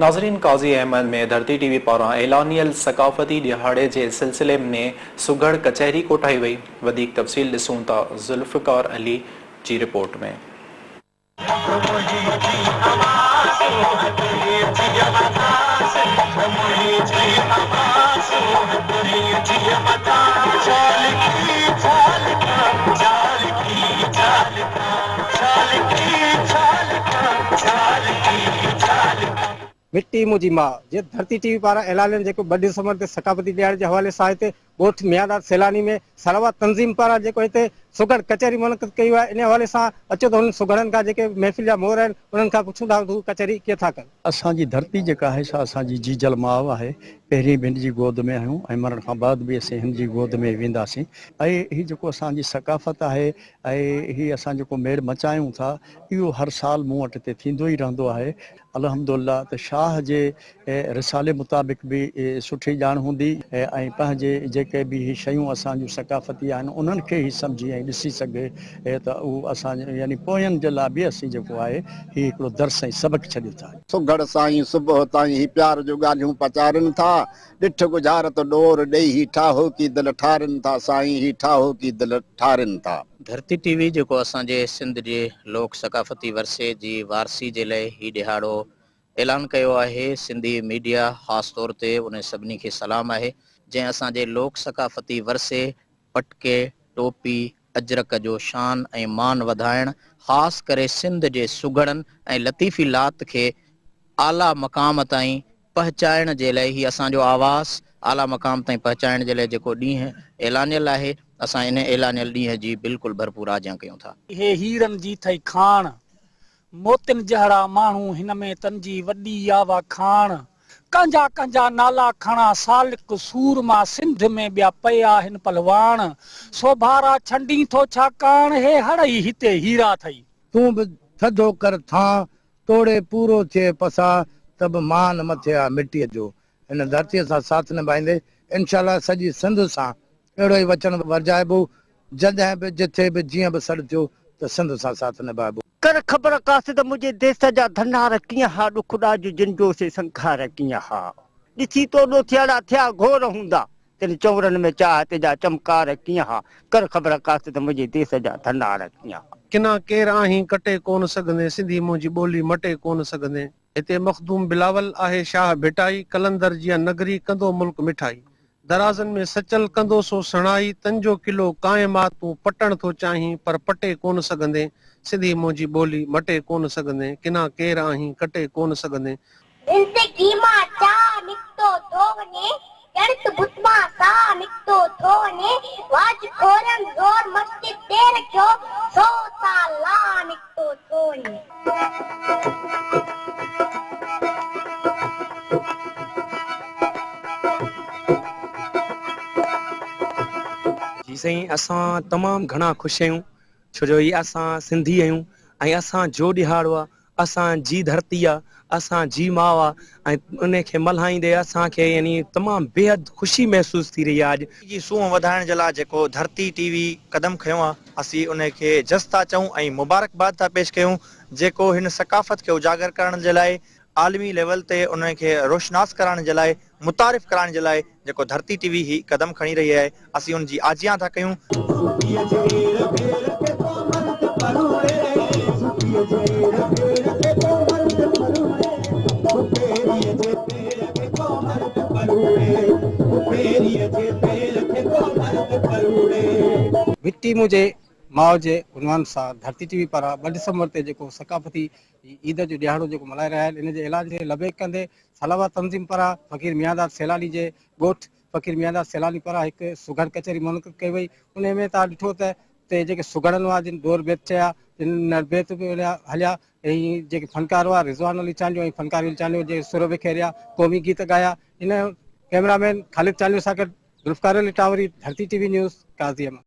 ناظرين قاضي احمد ۾ ڌرتي ٽي وي پاران اعلانيل ثقافتي ڏهاڙي جي سلسلي ۾ سگهڙ ڪچهري ڪوٺائي وئي. وڌيڪ تفصيل ڏسون ٿا ذوالفقار علي جي رپورٽ ۾. مٽي منهنجي ماء جي ڌرتي ٽي وي پاران اعلانيل جيڪو 2 ڊسمبر تي ثقافتي ڏهاڙي جي حوالي سان هتي ڳوٺ ميانداد سيلاني ۾ سراوا تنظيم پاران جيڪو هتي سگهڙ ڪچهري منعقد ڪئي وئي آهي انهي حوالي سان اچو ته هنن سگهڙن کان جيڪي محفل جا مور آهن انهن کان پڇون ٿا ته هو ڪچهري ڪيئن ٿا ڪن. اسان جي ڌرتي جيڪا آهي سا اسان جي جيجل ماء آهي. پهرين به هن جي گود ۾ آهيون ۽ مرڻ کان بعد به اسين هن جي گود ۾ ئي وينداسين ۽ هي جيڪو اسان جي ثقافت آهي ۽ هي اسان جيڪو ميڙ مچايون ٿا اهو هر سال مون وٽ هتي ٿيندو ئي رهندو آهي. الحمدلله ته شاهه جي رسالي مطابق به سٺي ڄاڻ هوندي ۽ پنهنجي جيڪي به هي شيون اسان جون ثقافتي آهن انهن کي هي سمجهي ۽ ڏسي سگهي ته اهو اسان يعني پوين جي لاء به اسين جيڪو آهي هي هڪڙو درس ۽ سبق ڇڏيون ٿا. سگهڙ سائين صبح تائين هي پيار جون ڳالهيون پچارين ٿا، ڏٺ ڳجهارت ڏور ڏيئي هي ٺاهوڪي دل ٺارين ٿا سائين هي ٺاهوڪي دل ٺارين ٿا. ڌرتي ٽي وي جيڪو اسان جي سنڌ جي لوڪ ثقافتي ورثي جي وارثي جي لئه هي ڏهاڙو اعلان ڪيو آهي سنڌي ميڊيا خاص طور تي انهن سڀني کي سلام آهي جنهن اسان جي لوڪ ثقافتي ورثي پٽڪي، ٽوپي، اجرڪ جو شان ۽ مان وڌائڻ خاص ڪري سنڌ جي سگهڙن ۽ لطيفي لات کي اعليٰ مقام تائين پهچائڻ جي لئه هي اسان جو آواز اعليٰ مقام تائين پهچائڻ جي لئه جيڪو ڏينهن اعلانيل آهي اسان انهي اعلانيل ڏينهن جي بلڪل ڀرپور آجيان ڪيون ٿا. اهي هيرن جي ٿئي کاڻ. موتين جهڙا ماڻهو هن ۾ تن جي وڏي آ واکاڻ. ڪنهنجا ڪنهنجا نالا کڻان سالڪ سورما سنڌ ۾ ٻيا پيا هن پلواڻ. سوڀارا ڇنڊين ٿو ڇاڪاڻ هي هڙئي هتي هيرا ٿئي. تون به ٿڌو ڪر ٿانء، توڙي پورو ٿئي پساهه، ته به مان مٿي آ مٽيء جو. هن ڌرتيء سان ساٿ نڀائيندي انشاء الله سڄي سنڌ سان اهڙو ئي وچن ورجائبو، جڏهن به، جٿي به، جيئن به سڏ ٿيو ته سنڌ سان ساٿ نڀائبو. ڪر خبر قاصد منهنجي ديس جا ڌنار ڪيئن ها ڏک ڏاج جن جو سي سنگهار ڪيئن ها ڏسي تو ڏوٿيئڙا ٿيا گهور هوندا تن چؤنرن ۾ چاهت جا چمڪار ڪيئن ها ڪر خبر قاصد منهنجي ديس جا ڌنار ڪيئن ها. ڪنا ڪير آهين ڪٽي ڪون سگهندين سنڌي منهنجي ٻولي مٽي ڪون سگهندين هتي مخدوم بلاول آهي شاهه ڀٽائي قلندر جيان نگري ڪندو ملڪ مٺائي درازن ۾ سچل ڪندو سو سڻائي تن جو قلعو قائم آ تون پٽڻ ٿو چاهين پر پٽي ڪون سگهندين سنڌي منهنجي ٻولي مٽي ڪون سگهندين ڪنا ڪير آهين ڪٽي ڪون سگهندين. زندگي مان چاهه نڪتو ٿو وڃي، ڄڻ ته بت مان ساهه نڪتو ٿو وڃي، واجهه کورين زور مسجد تي رکيو، سو اتان لاهه نڪتو ٿو وڃي. جي سائين اسان تمام گهڻا خوش آهيون ڇو جو هي اسان سنڌي آهيون ۽ اسان جو ڏهاڙو آ اسان جي ڌرتي آ، اسان جي ماء آ ۽ ان کي ملهائيندي اسان کي يعني تمام بيحد خوشي محسوس ٿي رهي آ اڄ. جي سونهن وڌائڻ جي لاء جيڪو ڌرتي ٽي وي قدم کنيو آ اسين ان کي جس ٿا چئون ۽ مبارڪباد ٿا پيش ڪيون جيڪو هن ثقافت کي اجاگر ڪرڻ جي لاء عالمي ليول تي ان کي روشناس ڪرائڻ جي لاء متعارف ڪرائڻ جي لاء جيڪو ڌرتي ٽي وي هي قدم کڻي رهي آهي اسين ان جي آجيان ٿا ڪيون. مٽي منهنجي ماء جي عنوان سان ڌرتي ٽي وي پاران 2 ڊسمبر تي جيڪو ثقافتي عيد جو ڏهاڙو جيڪو ملهائي رهيا آهن ان جي اعلان کي لبيڪ ڪندي سالاوات تنظيم پاران فقير ميانداد سيلاني جي ڳوٺ فقير ميانداد سيلاني پاران هڪ سگهڙ ڪچهري منعقد ڪئي وئي انهي ۾ توهان ڏٺو ته اتي جيڪي سگهڙن هئا جن ڏور بيت چيا جن نر بيت به هليا ۽ جيڪي فنڪار هئا رضوان علي چانڊيو ۽ فنڪار علي چانڊيو جي سر وکيريا قومي گيت ڳايا ان ڪئميرا مين خالد چانڊيو سان گڏ ذوالفقار علي ٽانوري ڌرتي ٽي وي نيوز قاضي احمد.